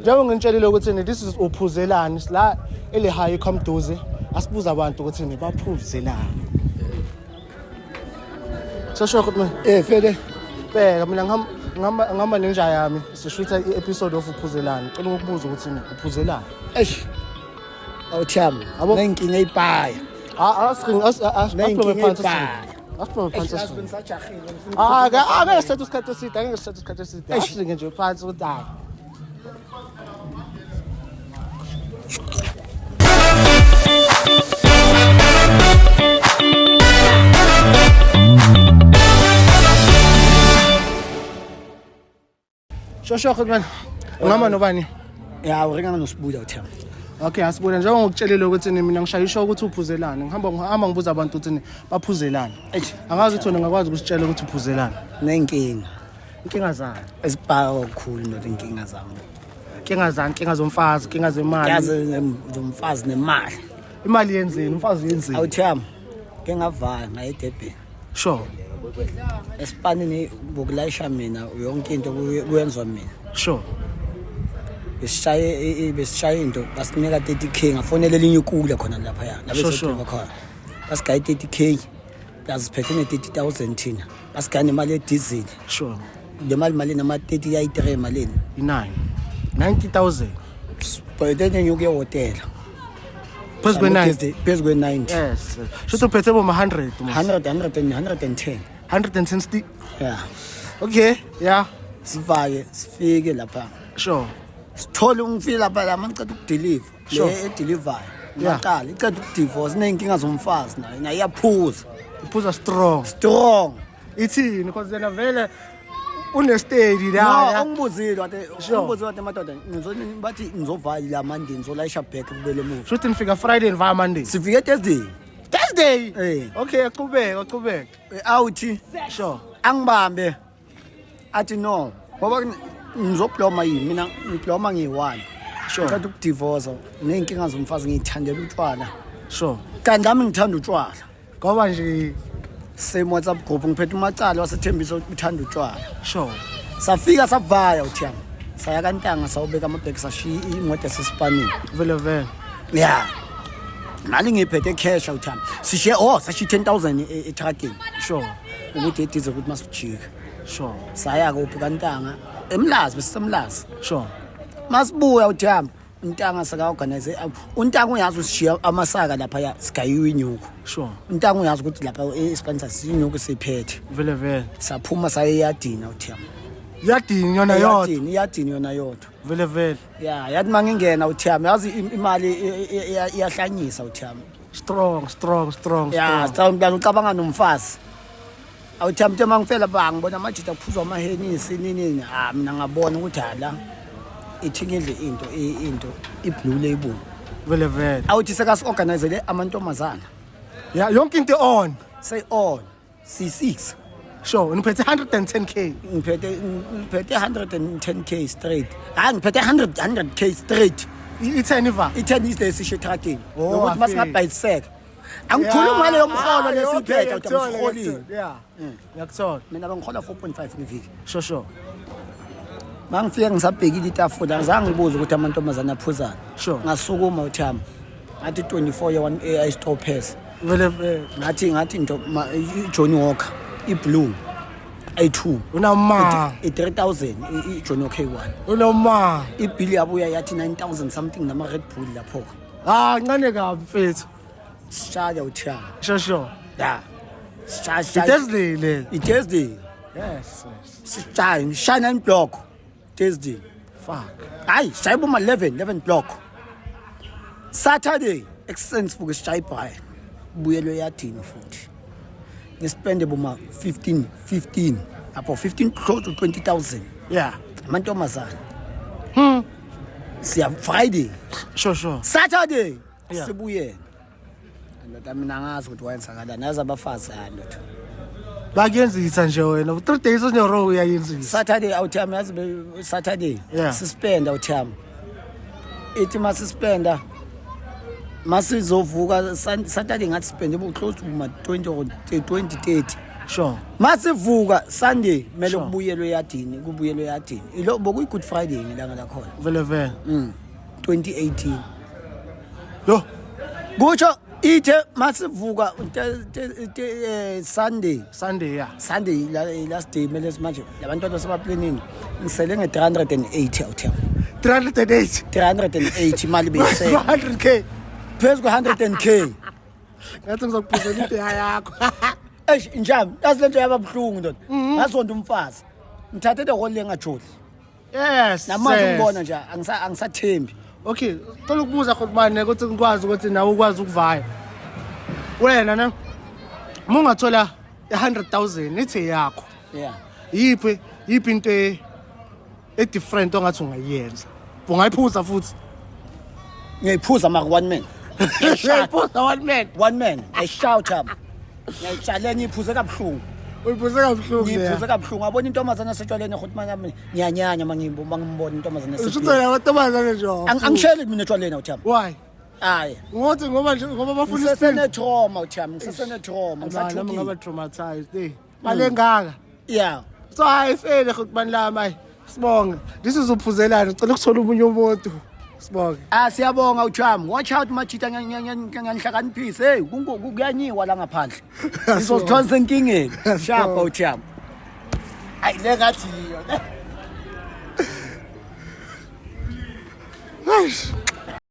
Njengoba nginitshelile ukuthi ni this is uphuzelani la elihayi khomduze asibuza abantu ukuthi ni baphuzelani. Sasho ukuthi mina Eh fele bheka mina ngihamba ngihamba nenja yami sishutha i-episode of uphuzelani. Cela ukubuza ukuthi ni uphuzelani. Eish. Awuthami. Yabo. Nenkinga eyibhaya. Ah, asiqingi asiqhube phansi. Asiqhube phansi. Ngisajahile. Ah, ke ake sithathe isikhathi eside, ake sithathe isikhathi eside. Asiqinge nje phansi ukuthi hayi. Shosho man. Ungama nobani? Ya uringana nosibuya uthami. Okay, asibona njengoba ngikutshelile ukuthi ni mina ngishaya isho ukuthi uphuzelani. Ngihamba ngihamba ngibuza abantu ukuthi ni baphuzelani. Eish. Angazi ukuthi wena ungakwazi ukusitshela ukuthi uphuzelani. Nenkinga. Inkinga zani? Ezibhaka kakhulu ndoda inkinga zami. Inkinga zani? Inkinga zomfazi, inkinga zemali. Yazi zomfazi nemali. Imali yenzeni? Umfazi yenzeni? Awuthami. Ke ngavala ngaye eDurban. Sure. Esipanini bokulayisha mina yonke into kuyenzwa mina. Sure. Besishaye besishaye into basinika 30k ngafonela elinye ikula khona lapha ya. Sure, sure. khona. Basigaye 30k. Yaziphethe ne 30000 thina. Basigaya nemali yedizili. Sure. Le mali malini ama 30 yayi 3 malini. I9. 90,000. But then nyuke ehotela. Phezu kwe-9. Phezu kwe-90. Yes. Shuthi uphethe boma 100 mos. 100 100 and 110. 110 sti. Yeah. Okay, yeah. Sivake sifike lapha. Sure. Sithole ungifike lapha la mangiceda ukudeliver. Sure. Le edeliver. Yeah. Maqala iceda ukudivorce ineyinkinga zomfazi nayo naye iyaphuza. Uphuza strong. Strong. Ithini because yena vele une-steady No, la. ungibuzile wathi Sure. ungibuzile wathi madoda ngizoni bathi ngizovala la Monday ngizolayisha back kubele emuva. Shuthi nifika Friday nivaya Monday. Sifike Thursday. Thursday. Eh. Okay, aqhubeke, aqhubeke. Awuthi Sure. angibambe athi no ngoba ngizobloma yini mina ngibloma ngiyi-one. Sure. Ngiceda ukudivorce ney'nkinga zomfazi ngiyithandela utshwala. Sure. Kanti nami ngithanda utshwala. Ngoba nje Same WhatsApp group ngiphethe umacala wasethembisa ukuthi uthanda utshwala. sure. Safika savaya uthiyami. Saya kantanga sawubeka amabheki sashiya imoto yasesipanini. Vele vele. Yeah. Mali ngiyiphethe cash awuthami. Sishiye oh sashiye 10000 etruckini Sure. ukuthi edize ukuthi masijike. Sure. Saya kuphi kantanga emlazi besisemlazi. Sure. Masibuya uthami untanga saka organize untanga uyazi usishiya amasaka lapha ya sigayiwe inyuku. Sure. Untanga uyazi ukuthi lapha esipanini sinyuku siphethe. Vele vele. Saphuma saye eyadini uthami. Yadini yona yodwa. Eyadini iyadini yona yodwa. Vele vele. Ya yathi mangingena uthami yazi imali iyahlanyisa uthami. Strong, strong, strong, Ya, strong. strong mntana ucabanga nomfazi. Awuthami into mangifela ba ngibona amajita kuphuzwa amahenisi nini nini. Ah mina ngabona ukuthi hala ithi ngidle into into iblue label. Vele vele. Awuthi sekasi organizele amantombazana. Yeah, yonke into on. Say on C6. Sure, niphethe 110k. Ngiphethe 110k straight. Ah ngiphethe 100 100k straight. I-10 iva. I-10 is lesisho etruckini. Oh, Nokuthi afike. masingabhayiseka. Angikhulumi ngaleyo mholo lesiphethe ukuthi msiholile. Yeah. Ngiyakuthola. Mina bengihola 4.5 ngeviki. Sure, sure. Mangifika ngisabhekile itafula angizange ngibuze ukuthi amantombazane aphuzani. Sure. Ngasukuma uthami. Ngathi 24 ye 1 AI store pass. Vele vele. Ngathi into iJohnny Walker iblue A2. Unama. I3000 iJohnny Walker A1. Unama. Ibill yabuya yathi 9000 something nama Red Bull lapho. Ah, ncane kabi mfethu. Sishaya uthami. Sure, sure. Yeah. Sishaya. Thursday le. I-Thursday. Yes, yes. Sishaya ngishaya 9 block. Thursday. Fuck. Hayi, sishaya boma 11, 11 block. Saturday ekuseni sivuke sishaya ibhayi. Buyelwe eyadini futhi. Ngispende boma 15 15 lapho 15 close to 20000. Yeah. Amantombazana. Siya Friday, Sure, sure. Saturday Yeah. sibuyele. Ndoda mina ngazi ukuthi wayenzakalani. Yazi abafazi hayi ndoda. Bakuyenzisa nje wena. 3 days in a row uyayenzisa. Saturday awuthami yazi Saturday Yeah. sispenda awuthami. Ithi masispenda masizovuka Saturday ngathi spende bu close to ma 20 or 20 30. Sure. Masivuka Sunday kumele Sure. kubuyelwe eyadini, kubuyelwe eyadini. Ilo bokuyi Good Friday ngelanga lakhona. Vele vele. 2018. Yo. Kutsho ithe masivuka Sunday. Sunday yeah. Sunday last day kumele manje labantwana sebaplanini ngisele nge-380 awuthemba. 308. 380 imali beyisele. 100K. Phezu kwe-100K. Ngathi ngizokuphuzela ibhiya yakho. Eish njami yazi lento yaba buhlungu ndoda. Ngazonda umfazi. Ngithathe the whole lengajoli. Yes. Namanje yes. ngibona nje angisathembi. Okay, cela ukubuza Khotmane ukuthi ngikwazi ukuthi nawe ukwazi ukuvaya. Wena ne uma ungathola i-100,000 ithi yakho. Yeah. Yiphi yiphi into e different ongathi ungayenza? Ungayiphuza futhi. Ngiyayiphuza mara one man. Uyayiphuza one man. One man. I shout up. Ngiyayitshalela ngiyiphuze kabuhlungu. Uyiphuze kabuhlungu. Ngiyiphuze kabuhlungu. Abona intombazana esetshwaleni Khotmane yami ngiyanyanya mangibona intombazana Usho esetshwaleni. amantombazane nje. Angisheli mina etshwaleni awuthemba. Why? Hayi. Ngothi ngoba nje ngoba bafuna isipindi. Ngisesene trauma uthemba, ngisesene trauma, Nami ngaba ngisathukile. traumatized. Eh. Mali engaka. Yeah. So hayi fele Khotmane lami hayi. Sibonge. This is uphuzelana. Cela ukuthola umunye umuntu. Sibonge. Ah siyabonga uthami. Watch out majita ngiyanhlakaniphisa. Hey kuyanyiwa la ngaphandle. Ngizozithola senkingeni. Shapa uthami. Hayi le ngathi yiyo. Eish.